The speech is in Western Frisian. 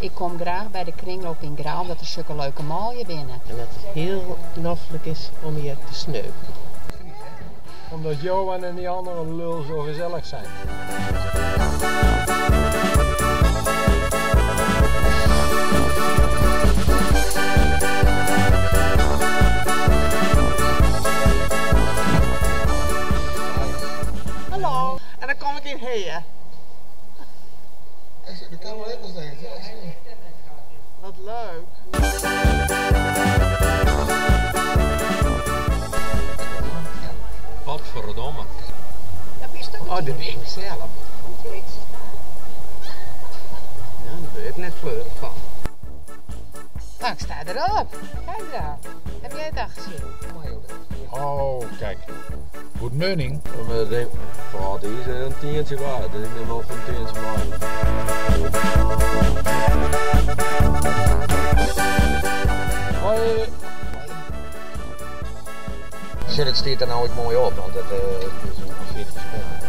Ik kom graach by de kringloop yn Grou omdat der sukke leuke manlju binne. En dat it hiel noflik is om hjir te sneupen. Omdat Johan en die andere lul zo gezellig zijn. Hallo. En dan kom ik yn Hea. De camera heeft nog steeds. Wat leuk. Potverdomme. Oh, dat ben ik zelf. Ja, daar ben ik net fleurig van. Nou, ik sta erop. Kijk dan. Heb jij het al gezien? Oh, kijk. Good morning. Oh, die is een tientje waard. Dus ik neem wel voor een tientje waard. Hoi. Shit, het stiet er nou ook mooi op, want het is een 40 seconden.